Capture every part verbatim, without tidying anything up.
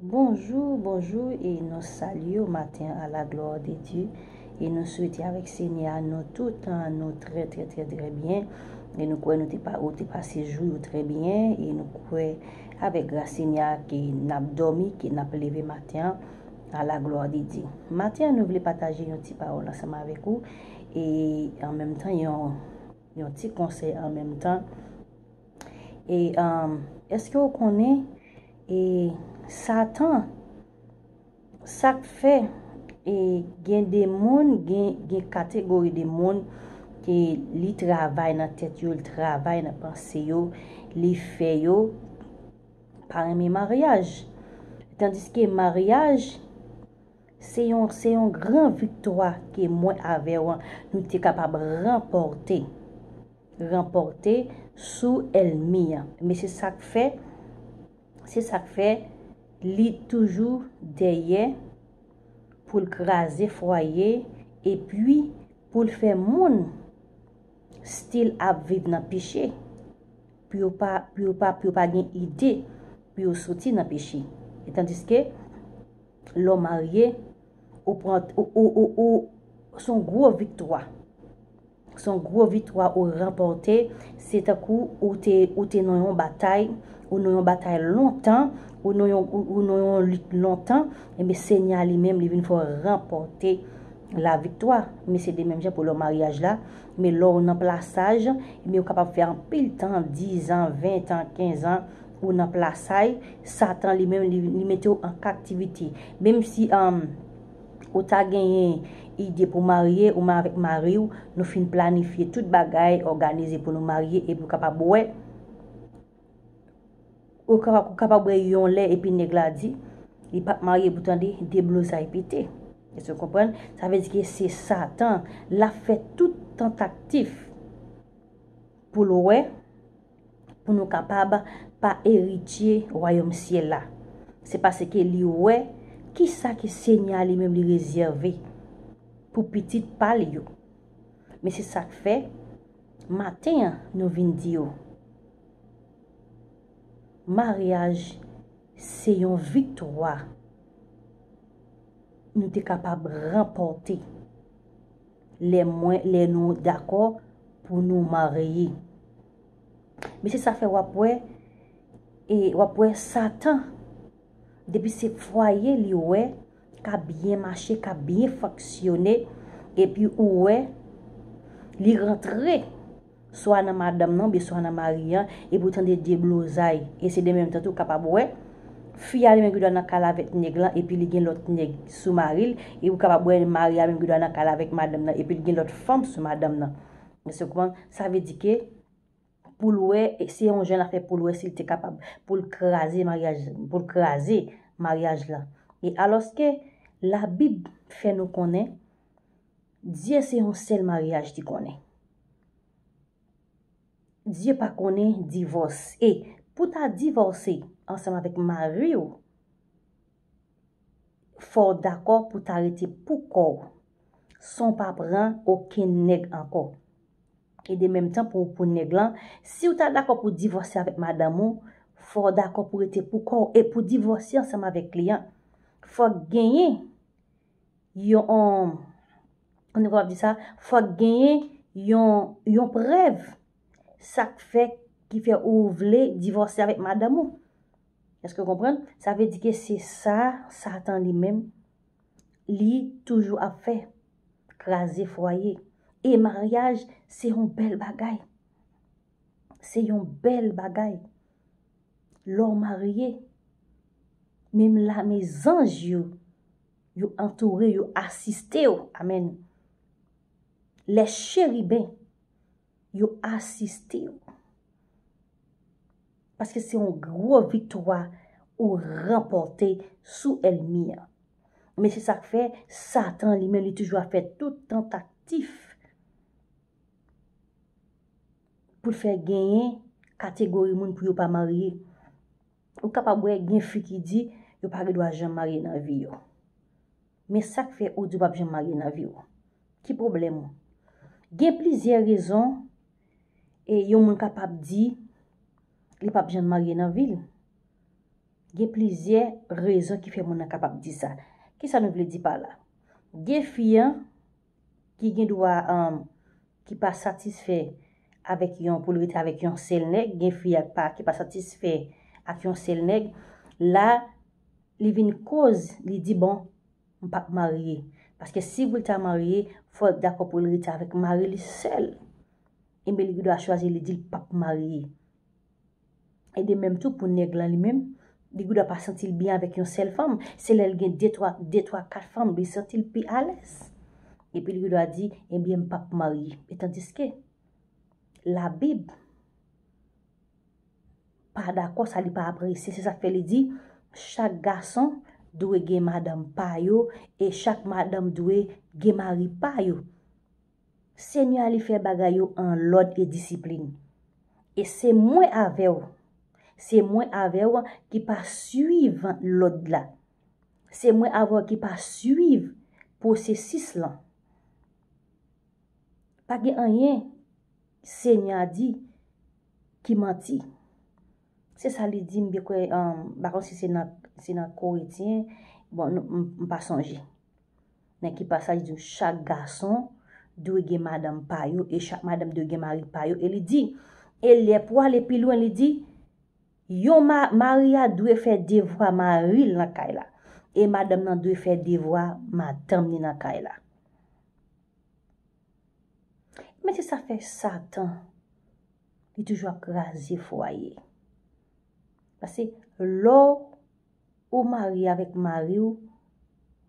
Bonjou, bonjou, e nou salye w maten an à la gloire de Dieu. E nou swete avèk Senyè a nou tout, an, nou trè, trè, trè, trè byen. E nou kwè nou te pa, ou te pase jou yo trè byen. E nou kwè avèk gras Senyè a ke n ap dòmi, ke n ap leve maten an à la gloire de Dieu. Maten an, nou vle pataje yon ti pawòl ansanm avèk ou. E an menm tan, yon, yon ti konsèy an menm tan. E, um, èske w konnen, e, Satan, sa k fè, e, gen de moun, gen, gen kategori de moun ke li travay nan tèt yo, li travay nan panse yo, li fè yo pa renmen maryaj. Tandiske maryaj, se yon, se yon gran viktwa ke mwen avè w, nou te kapab ranpòte, ranpòte sou ènmi an. Men se sa k fè, se sa k fè li toujou dèyè pou l kraze fwaye, epi pou l fè moun still ap viv nan peche, pou yo pa, pou yo pa, pou yo pa gen ide pou yo soti nan peche. E tandiske, lè w marye, ou pran, ou, ou, ou, ou, se yon gwo viktwa. Se yon gwo viktwa ou ranpòte. Se tankou ou te, ou te nan yon batay, ou nan yon batay lontan, ou nan yon, ou, ou nan yon lit lontan, enben Senyè a li menm, li vin fè w ranpòte laviktwa. Men se de menm jan pou lè w maryaj la. Men lè w nan plasaj, men ou kapab fè anpil tan, dis an, ven an, kenz an, ou nan plasay, Satan li menm, li, li mete w an kaptivite. Menm si, um, ou ta genyen ide pou marye, ou menm avèk mari w, nou fin planifye tout bagay, òganize pou nou marye, epi ou kapab wè, ou kapab, ou kapab wè yon lè, epi nèg la di, li p ap marye pou tande, deblozay pete. Èske w konprann? Sa vle di ke se Satan, l ap fè tout tantativ pou l wè, pou nou kapab pa eritye wayòm syèl la. Se paske li wè kisa ke Senyè a li menm li rezève pou pitit pa l yo. Men se sa k fè, maten an, nou vin di yo, maryaj se yon viktwa nou te kapab ranpòte lè mwen, lè nou dakò pou nou marye. Men se sa fè w ap wè, e w ap wè Satan, depi se fwaye li wè, k ap byen mache, k ap byen fonksyone, epi ou wè, li rantre swa nan madanm nan, oubyen swa nan mari an, epi ou tande deblozay. E se de menm tan tou, ou kapab wè, fi a li menm gen dwa nan kay la avèk nèg lan, epi li gen lòt nèg sou mari l, e ou kapab wè mari a menm gen dwa nan kay la avèk madanm nan, epi li gen lòt fanm sou madanm nan. Èske w konprann? Sa vle di ke pou l wè, e se yon jèn afè pou l wè si l te kapab, pou l kraze maryaj, pou l kraze maryaj la. E alòske Labib fè nou konnen, Dye se yon sèl maryaj li konnen. Dye pa konnen divòs. E pou ta divòse ansanm avèk mari w, fò w dakò pou ta rete pou kò w, san w pa pran okenn nèg ankò. E de menm tan pou, pou nèg lan, si w ta dakò pou divòse avèk madanm ou, fò w dakò pou rete pou kò w e pou divòse ansanm avèk li an. Fòk genyen yon, nou kapab di sa, fòk genyen yon, yon prèv sa k fè, ki fè ou vle divòse avèk madanm ou. Èske w konprann? Sa vle di ke se sa Satan li menm, li toujou ap fè, kraze fwaye. E maryaj, se yon bèl bagay. Se yon bèl bagay. Lè w marye, menm lame zanj yo, yo antoure, yo asiste w. Amèn. Les chérubins, yo asiste w. Paske se yon gwo viktwa ou ranpòte sou ènmi an. Men se sa k fè Satan li menm li toujou ap fè tout tantatif pou l fè genyen kategori moun pou yo pa marye. Ou kapab wè gen fi ki di yo pa gen dwa janm marye nan vi yo. Men sa k fè ou di w p ap janm marye nan vi w? Ki pwoblèm ou? Gen plizyè rezon e yon moun kapab di li p ap janm marye nan vi l. Gen plizyè rezon ki fè moun nan kapab di sa. Kisa nou vle di pa la? Gen fi an ki gen dwa, um, ki pa satisfè avèk yon, pou l rete avèk yon sèl nèg, gen fi a pa, ki pa satisfè ak yon sèl nèg, la, li vin koz, li di, "Bon, m p ap marye." Paske si pou l ta marye, fò l dakò pou l rete avèk mari li sèl. Ebyen, li gen dwa chwazi, li di l p ap marye. E de menm tou pou nèg lan li menm, li gen dwa pa santi l byen avèk yon sèl fanm. Se lè l gen de, twa, de, twa, kat fanm, li santi l pi alèz. Epi li gen dwa di, "Ebyen, m p ap marye." E tandiske Labib pa dakò sa, li pa apresye. Se sa k fè li di, "Chak gason dwe gen madanm pa yo, e chak madanm dwe gen mari pa yo." Senyè a, li fè bagay yo an lòd e disiplin. E se mwen avè w, se mwen avè w ki pa swiv lòd la. Se mwen avè w ki pa swiv pwosesis lan. Pa gen anyen Senyè a di ki manti. Se sa li di, m byen kwè, um, m pa konn si se nan, se nan Korentyen, bon, nou, m, m pa sonje. Nan ki pasaj li di, "Chak gason dwe gen madanm pa yo, e chak madanm dwe gen mari pa yo." E li di, e lè pou ale pi lwen, li di, "Yon ma-, mari a dwe fè devwa mari l nan kay la, e madanm nan dwe fè devwa madanm li nan kay la." Men se sa fè Satan, li toujou ap kraze fwaye. Paske lè w marye avèk mari w,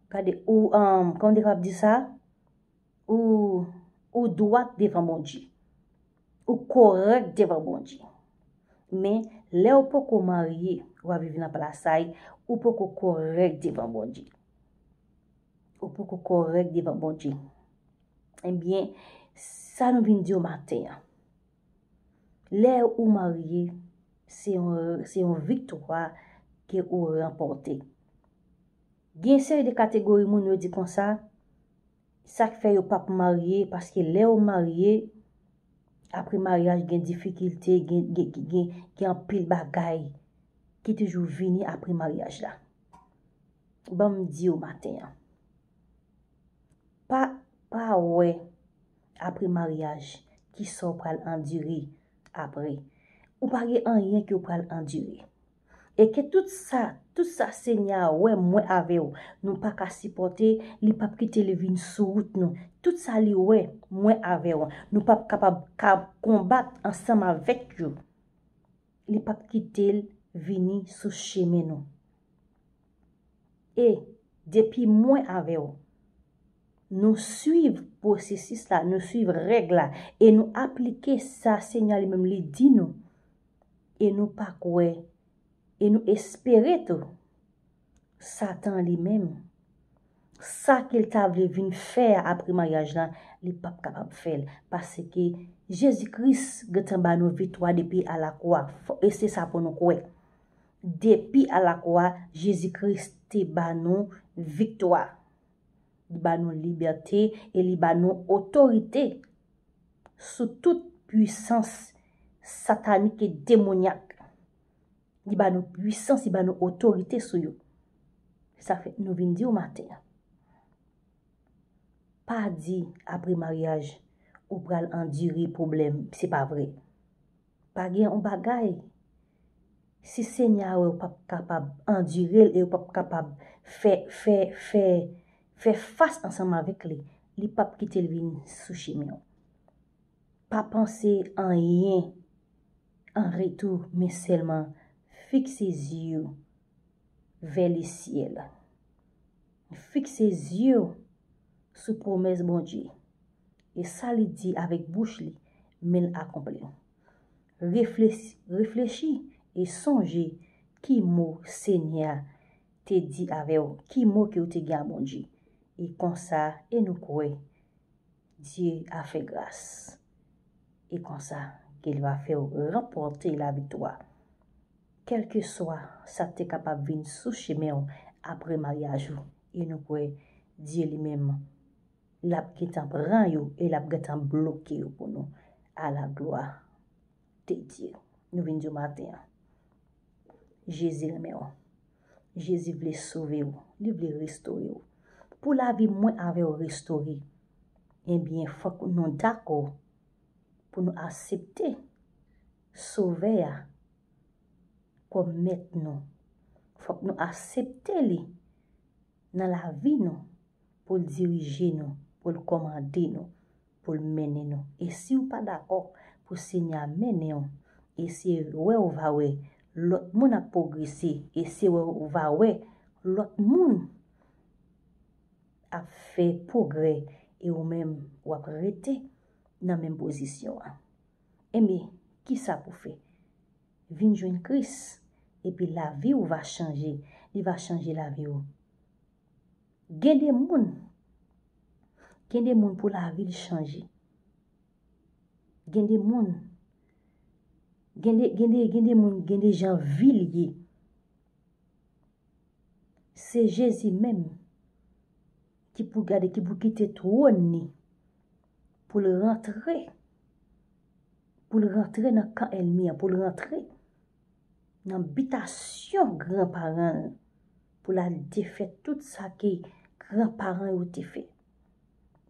gade, ou, um, kòman m te kapab di sa? Ou, ou dwat devan Bondye. Ou kòrèk devan Bondye. Men, lè w poko marye, w ap viv nan plasay, ou poko kòrèk devan Bondye. Ou poko kòrèk devan Bondye. Ebyen, sa nou vin di w maten an. Lè ou marye, se yon, se yon viktwa ke ou ranpòte. Gen seri de kategori moun yo di konsa, sa k fè yo p ap marye, paske lè yo marye, apre maryaj gen difikilte, gen, gen, gen, gen, gen anpil bagay ki toujou vini apre maryaj la. Ban m di w maten an. Pa, pa wè apre maryaj kisa w pral andire apre. Ou pa gen anyen ke w pral andire. E ke tout sa, tout sa Senyè a wè mwen avè w, nou pa ka sipòte, li p ap kite l vin sou wout nou. Tout sa li wè mwen avè w, nou p ap kapab ka konbat ansanm avèk yo. Li p ap kite l vini sou chemen nou. E depi mwen avè w, nou swiv pwosesis la, nou swiv règ la, e nou aplike sa Senyè a li menm li di nou, e nou pa kwè, e nou espere tou, Satan li menm, sa ke l ta vle vin fè a apre maryaj la, li p ap kapab fè l, paske Jezi Kris gentan ba nou viktwa depi alakwa, fò, e se sa pou nou kwè. Depi alakwa, Jezi Kris te ba nou viktwa. Li ba nou libète e li ba nou otorite sou tout pwisans satanik e demonyak. Li ba nou pwisans, li ba nou otorite sou yo. Sa fè nou vin di w maten an. Pa di apre maryaj ou pral andire pwoblèm, se pa vre. Pa gen yon bagay. Si Senyè a wè w p ap kapab andire l e w p ap kapab fè, fè, fè, fè fas ansanm avèk li, li p ap kite l vin sou chemen w. Pa panse anyen an retou, men sèlman fikse zye w vè lesyèl. Fikse zye w sou pwomès Bondye. E sa li di avèk bouch li, men l akonpli. Reflechi, reflechi e sonje ki mo Senyè a te di avè w, ki mo ke w te gen a Bondye. E konsa, e nou kwè, Dye a fè gras. E konsa, ke l va fè w ranpòte laviktwa. Kèlkeswa sa k te kapab vin sou chemen w apre maryaj ou, e nou kwè Dye li menm, l ap gentan pran yo e l ap gentan bloke yo pou nou. A la glwa de Dye. Nou vin di w maten an, Jezi renmen w. Jezi vle sove w, li vle restore w. Pou lavi mwen avè w restore, ebyen, fòk nou dakò pou nou aksepte Sovè a kòm mèt nou. Fòk nou aksepte li nan lavi nou, pou l dirije nou, pou l kòmande nou, pou l mennen nou. E si w pa dakò pou Senyè a mennen w, e si w wè w va wè lòt moun ap pwogrese, e si w wè w va wè lòt moun ap fè pwogrè, e ou menm w ap rete nan menm pozisyon an, enben, kisa pou fè? Vin jwenn Kris, epi lavi w va chanje. Li va chanje lavi w. Gen de moun, gen de moun pou lavi l chanje. Gen de moun, gen de, gen de, gen de moun, gen de jan vi l ye. Se Jezi menm ki pou gade, ki pou kite twòn li, pou l rantre, pou l rantre nan kan ènmi an, pou l rantre nan bitasyon granparan l, pou l al defè tout sa ke granparan yo te fè.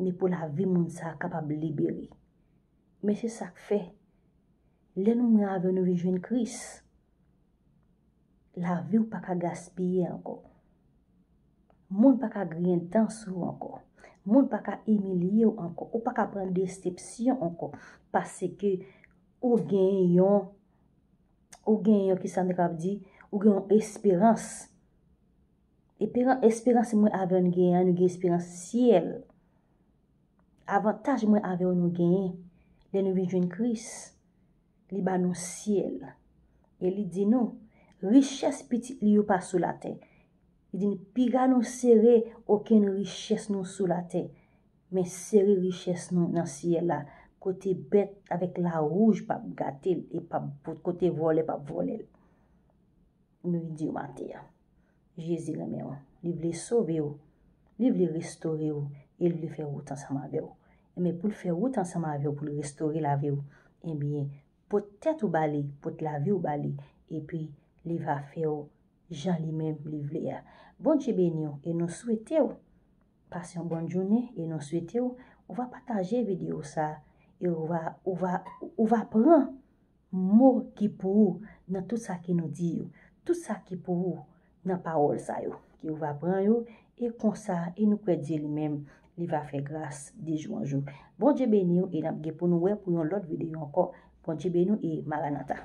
Men pou lavi moun sa a kapab libere. Men se sa k fè, lè nou mwen avè w nou vin jwenn Kris, lavi w pa ka gaspiye ankò. Moun pa ka griyen dan sou ou ankò. Moun pa ka imilye w ankò. Ou pa ka pran desepsyon ankò. Paske ou gen yon, ou gen yon, kisa m te kapab di, ou gen yon esperans. Esperan-, esperans mwen avè w nou gen an, nou gen esperans syèl. Avantaj mwen avè w nou genyen, lè nou vin jwenn Kris, li ba nou syèl. E li di nou, richès pitit li yo pa sou latè. Li di nou, piga nou sere okenn richès nou sou latè, men sere richès nou nan syèl la, kote bèt avèk lawouj p ap gate l, e p ap, kote vòlè p ap vòlè l. M vin di w maten an, Jezi renmen w. Li vle sove w. Li vle restore w. E li vle fè wout ansanm avè w. Enben, pou l fè wout ansanm avè w, pou l restore lavi w, enben, pot tèt ou ba li, pot lavi w ba li, epi li va fè w jan li menm li vle a. Bondye beni w e nou swete w pase yon bòn jounen e nou swete w, ou va pataje videyo sa a e ou va, ou va, ou va pran mo ki pou ou nan tout sa ke nou di yo, tout sa ki pou ou nan pawòl sa yo, ke ou va pran yo, e konsa, e nou kwè Dye li menm, li va fè gras de jou an jou. Bondye beni w, e n ap gen pou nou wè pou yon lòt videyo ankò. Bondye beni w, e Maranata.